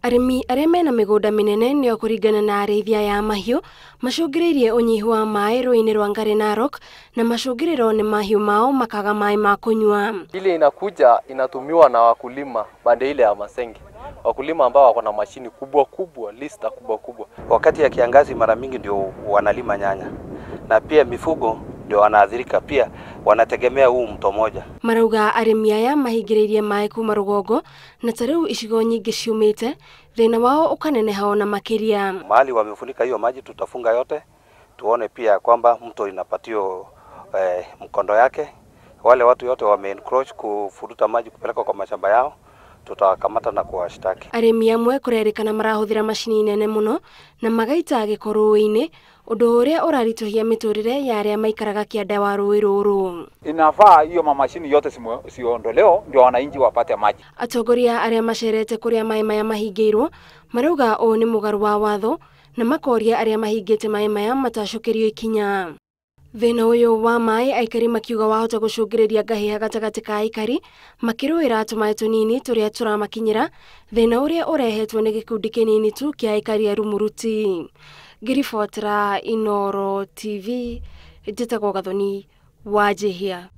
Arĩmi arĩa mena mĩgũnda mĩnene nĩo kũringana na arĩithia ya mahiũ macũngĩrĩirie ũnyihu wa maĩ rũĩ-inĩ rwa Ngare Narok na macũngĩrĩro nĩ mahiũ mao makaga maĩ ma kũnyua. Ile inakuja inatumiwa na wakulima bande ile ya Masenge, wakulima ambao wako na mashini kubwa kubwa, lista kubwa kubwa. Wakati ya kiangazi mara mingi ndio wanalima nyanya na pia mifugo ndio wanaathirika, pia wanategemea huu mto moja. Marauga arĩmi aya mahingĩrĩirie maĩ kuma rũgongo na ta rĩu icigo nyingĩ ciumĩte, thĩna wao ũkaneneha ona makĩria. Mahali wamefunika hiyo maji tutafunga yote, tuone pia kwamba mto inapatio mkondo yake. Wale watu yote wame encroach kufuruta maji kupeleka kwa mashamba yao tutawakamata na kuwashtaki. Arĩmi amwe kũrerĩkana marahũthĩra macini nene mũno na magaita gĩko rũĩ-inĩ, ũndũ ũrĩa ũraritũhia mĩtũrĩre ya arĩa maikaraga kĩanda wa rũĩ rũrũ. Inafaa hiyo mamashini yote siondolewe ndio wananchi wapate maji. Atongoria arĩa macerete kũrĩa maĩ maya mahingĩirwo marauga ũũ nĩ mũgarũ wa watho na makoria arĩa mahingĩte maĩ maya matacũkĩrio ikinya. Thĩna ũyũ wa maĩ aikari makiuga wahota gũcũngĩrĩria ngahĩha gatagatĩ ka aikari makĩrũĩra tũmaĩ tũnini tũrĩa tũramakinyĩra, thĩna ũrĩa ũrehetwo nĩ gĩkundi kĩnini tu kĩa aikari a Rumuruti. Ngĩribotera Inooro TV, njĩtagwo Gathoni Wanjihia.